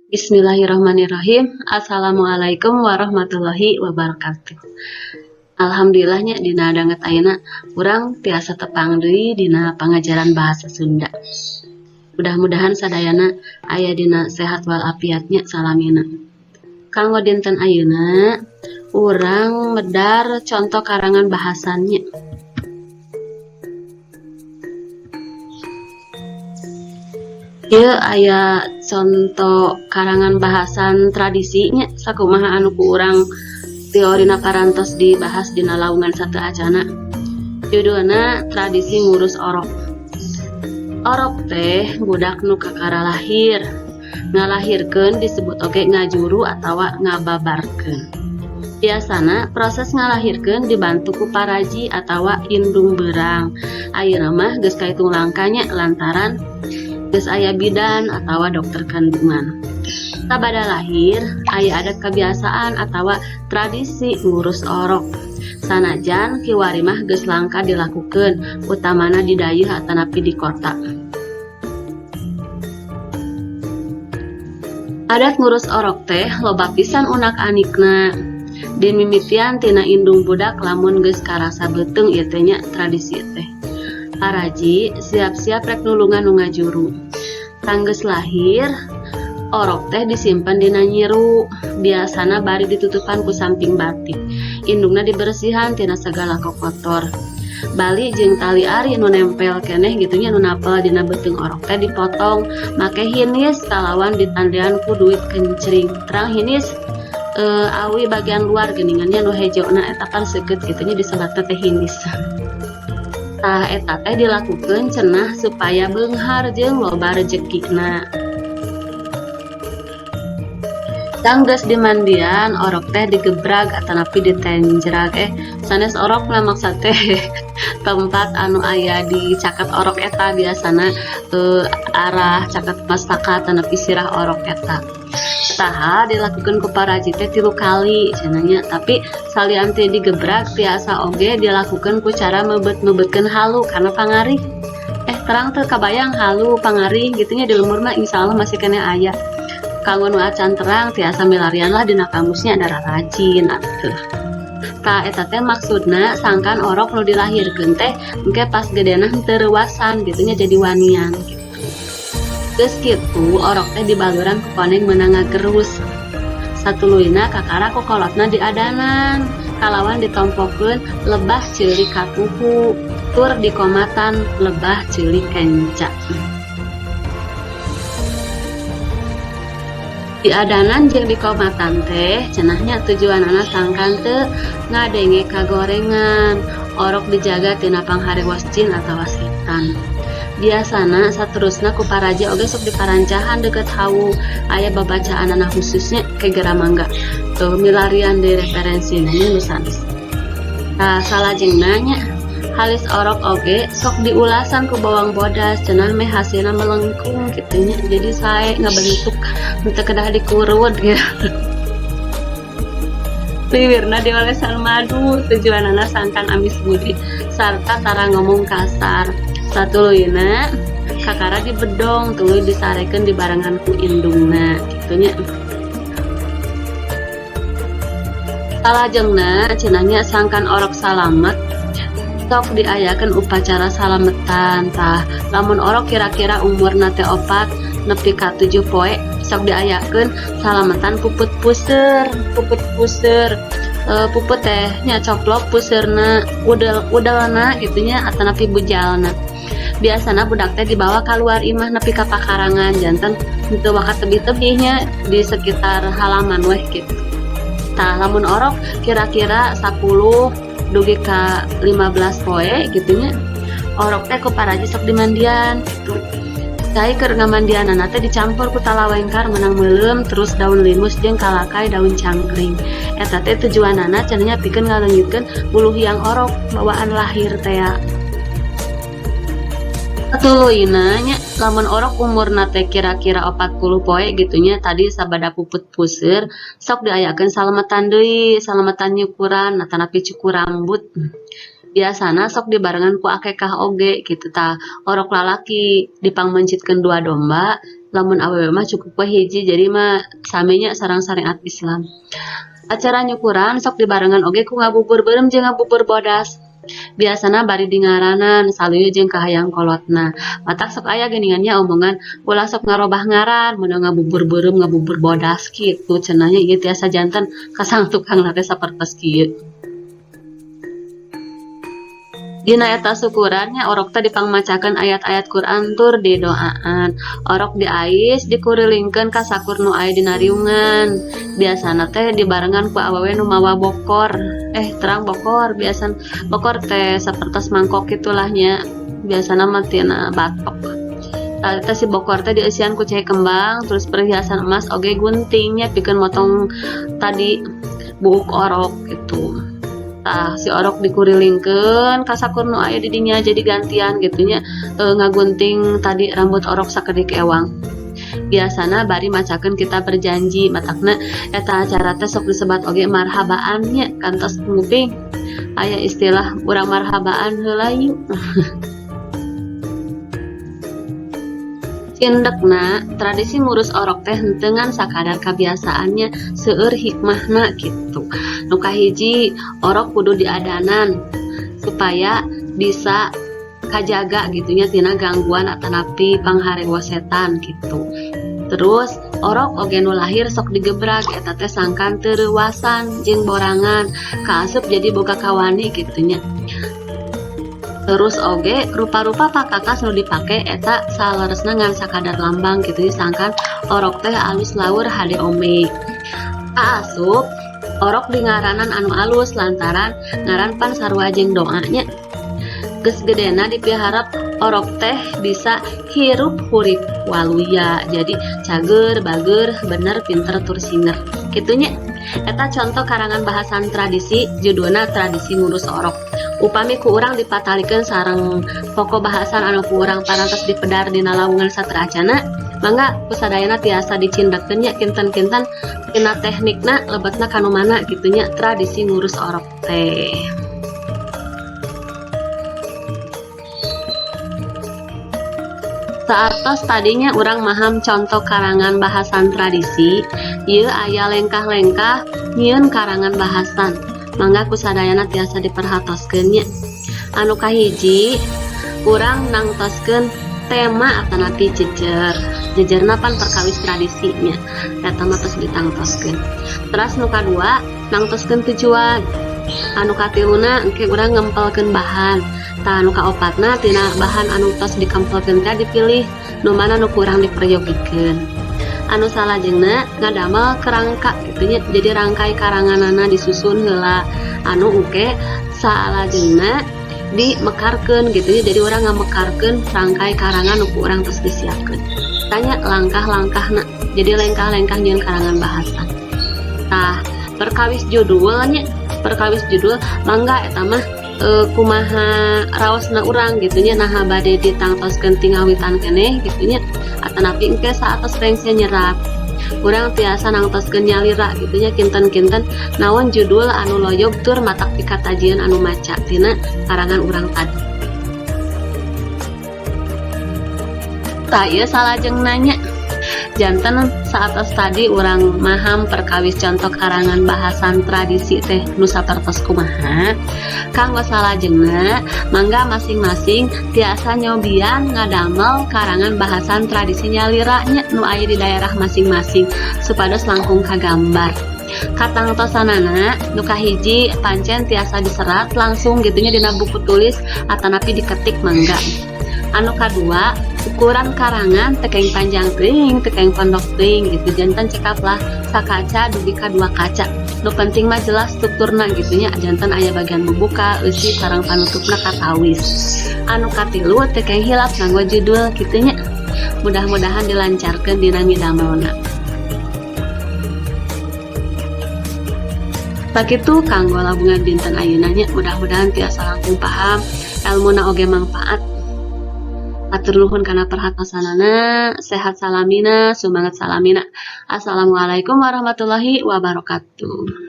Bismillahirrahmanirrahim. Assalamualaikum warahmatullahi wabarakatuh. Alhamdulillahnya dina danget ayeuna urang tiasa tepang deui dina pangajaran bahasa Sunda. Mudah-mudahan sadayana aya dina sehat wal afiatnya salamina. Kanggo dinten ayeuna urang medar contoh karangan bahasannya. Ieu aya contoh karangan bahasan tradisinya sakumaha anu ku urang teorina parantos dibahas dina laungan sateuacana. Judulna tradisi ngurus orok. Orok teh budak nu kakara lahir. Ngalahirkeun disebut oge ngajuru atawa ngababarkeun. Biasana proses ngalahirkeun dibantu ku paraji atawa indung beurang. Ayeuna mah geus kaitung langkanya lantaran geus aya bidan atawa dokter kandungan. Sabada lahir, aya adat kebiasaan atawa tradisi ngurus orok. Sanajan kiwari mah geus langka dilakukeun, utamana di dayeuh atanapi di kota. Adat ngurus orok teh loba pisan unak-anikna. Dimimitian tina indung budak lamun geus karasa beuteung ieu teh nya tradisi teh. Paraji siap-siap rek nulungan nu ngajuru. Sanggeus lahir, orok teh disimpen dina nyiru, biasana bari ditutupan ku samping batik. Indungna diberesihan tina segala kokotor. Bali jeung tali ari nu nempel keneh gitu nya nu napel dina beuteung orok teh dipotong make hinis kalawan ditandean ku duit kencring. Terang hinis awi bagian luar geuningannya nu hejona eta kan seukeut kitu nya disebatna teh hinis. Tah eta teh dilakukeun cenah supaya beunghar jeung loba rejekina. Sanggeus dimandian orok teh digebrag atanapi ditenjrag sanes orok mah maksud teh tempat anu aya di caket orok eta biasana arah caket mastaka atanapi sirah orok eta. Tah dilakukeun ku paraji teh 3 kali cenah nya, tapi salian ti digebrag tiasa oge dilakukeun ku cara meubeut-meubeutkeun halu kana pangarih. Terang teu kabayang halu pangarih gitu nya di lembur mah insyaallah masih keneh aya. Kanggo nu acan terang tiasa milarian lah dina kamusnya ada rajin atuh. Tah eta teh maksudna sangkan orok nu dilahirkeun teh engke pas gedena henteu reuasan gitu nya jadi wanian gitu. Geus kitu orok teh dibaluran ku koneng meunang ngagerus. Satuluyna kakara ku kolotna diadanan, kalawan ditompokeun lebah ceurik katuhu, tur dikomatan lebah ceurik kenca. Diadanan jeung dikomatan teh cenahnya tujuanana sangkan teu ngadenge kagorengan, orok dijaga tina pangharewos jin atawa setan. Biasana saterusna ku paraji oge sok diparancahan deukeut hawu, aya babacaanana khususnya kegera mangga. Tuh milarian deui referensina nya nu sanes. Tah salajengna nya halis orok oge sok diulasan ku bawang bodas cenah meh hasilna melengkung kitu nya, jadi sae ngabentuk henteu kedah dikurut gitu. Liwirna diolesan madu tujuanana sangkan amis budi sarta tara ngomong kasar. Satuluyna kakara dibedong tuluy disarekeun dibarengan ku indungna kitu nya. Salajengna cenah nya sangkan orok salamet sok diayakeun upacara salametan. Tah lamun orok kira-kira umurna teh 4 nepi ka 7 poe sok diayakeun salametan puput puseur, puput puseur. Puput teh nya coplok puseurna, udelna gitu nya atanapi bujalna. Biasana budak teh dibawa kaluar imah nepi ka pakarangan janten henteu wakat tebih-tebihnya di sekitar halaman weh gitu. Tah lamun orok kira-kira 10 dugi ka 15 poe gitu nya, orok teh ku paraji sok dimandian gitu. Cai keur ngamandianana teh dicampur ku talawengkar menang meuleum terus daun limus jeung kalakai daun cangkring. Eta teh tujuanana cenah nya pikeun ngaleungitkeun bulu hiang orok bawaan lahir teh. Satuluyna nya lamun orok umurna teh kira-kira 40 poe gitu nya, tadi sabada puput puseur sok diayakeun salametan deui, salametan nyukuran atanapi cukur rambut. Biasana sok dibarengan ku akekah oge gitu. Tah orok lalaki dipangmencitkeun 2 domba, Lamun awewe mah cukup we hiji, jadi mah sami nya sareng syariat Islam. Acara nyukuran sok dibarengan oge ku ngabubur beureum jeung ngabubur bodas. Biasana bari dingaranan saluyu jeung kahayang kolotna. Matak sok aya geuningan nya omongan ulah sok ngarobah ngaran mun ngabubur beureum ngabubur bodas kitu cenah nya, ieu tiasa janten kasang tukangna teh sapertos kieu. Dina eta syukuran nya orok teh dipangmacakeun ayat-ayat Quran tur didoaan. Orok diais dikurilingkeun ka sakur nu aya dina riungan. Biasana teh dibarengan ku awewe nu mawa bokor. Terang bokor, biasa bokor teh sapertos mangkok kitulah nya. Biasana mah tina batok. Tah eta si bokor teh dieusian ku cai kembang, terus perhiasan emas oge guntingnya pikeun motong tadi buuk orok gitu. Tah si orok dikurilingkeun ka sakur nu aya di dinya, jadi gantian gitu nya, ngagunting tadi rambut orok sakedik ewang. Biasana bari macakeun kita berjanji, matakna eta acara teh sok disebat oge marhabaan nya, kantos nguping aya istilah urang marhabaan heula yuk. Cindekna tradisi ngurus orok teh henteu ngan sakadar kabiasaannya, seueur hikmahna gitu. Nu kahiji, orok kudu diadanan supaya bisa kajaga gitu nya tina gangguan atanapi pangharewo setan gitu. Terus orok oge nu lahir sok digebrag eta teh sangkan teu reuwasan jeung borangan kaasup jadi boga kawani gitu nya. Terus oge rupa-rupa pakakas nu dipake eta saleresna ngan sakadar lambang gitu nya, sangkan orok teh alus laur hade ome. Kaasup orok di ngaranan anu alus lantaran ngaran pan sarua jeung doa nya. Geus gedena dipiharap orok teh bisa hirup hurip waluya, jadi cager bager bener pinter tur singer kitu nya. Eta contoh karangan bahasan tradisi, judulna tradisi ngurus orok. Upami ku urang dipatalikeun sareng pokok bahasan anu ku urang parantos dipedar dina lawungan sateu acana, mangga kusadayana tiasa dicindekkeun nya, kinten-kinten tina teknikna lebetna kanu mana kitu nya tradisi ngurus orok teh. Saatos tadinya urang maham contoh karangan bahasan tradisi, ieu aya lengkah-lengkah nyieun karangan bahasan. Mangga kusadayana tiasa diperhatoskeun nya. Anu kahiji, urang nangtoskeun tema atanapi jejer. Jejerna pan perkawis tradisinya. Eta mah tos ditangtoskeun. Teras nu kadua, nangtoskeun tujuan. Anu katiluna engke urang ngempelkeun bahan. Tah anu kaopatna tina bahan anu tos dikempelkeun teh dipilih nu mana nu kurang diperyogikeun. Anu salajengna ngadamel kerangka kitu nya, jadi rangkai karanganana disusun heula. Anu engke salajengna dimekarkeun kitu nya, jadi urang ngamekarkeun rangkai karangan nu ku urang tos disiapkeun. Tanya langkah-langkahna, jadi lengkah-lengkah nyieun karangan bahasa. Tah perkawis judulnya, perkawis judul mangga eta mah kumaha raosna urang gitu nya, naha bade ditangtoskeun ti ngawitan keneh gitu nya, atanapi engke saatos rengse nyerat urang tiasa nangtoskeun nyalira gitu nya, kinten-kinten naon judul anu loyog tur matak pikatajieun anu maca tina karangan urang tadi. Tah ieu salajeng nanya janten saatos tadi urang maham perkawis contoh karangan bahasan tradisi teh nu sapertos kumaha. Kanggo salajengna mangga masing-masing tiasa nyobian ngadamel karangan bahasan tradisi nyalira nya nu aya di daerah masing-masing supados langkung kagambar. Katangtosanana nu kahiji pancen tiasa diserat langsung gitu nya dina buku tulis atanapi diketik mangga. Anu kadua ukuran karangan tekeng panjang teuing tekeng pondok teuing gitu, janten cekap lah sakaca dugi ka dua kaca. Nu penting mah jelas strukturna gitu nya, janten aya bagian bubuka eusi sareng panutupna katawis. Anu katilu tekeng hilap nganggo judul kitu nya. Mudah-mudahan dilancarkeun dina midamelna. Sakitu kanggo labungan dinten ayeuna nya, mudah-mudahan tiasa langkung paham elmuna oge mangfaat. Atur nuhun kana perhatosanana, sehat salamina, sumanget salamina. Assalamualaikum warahmatullahi wabarakatuh.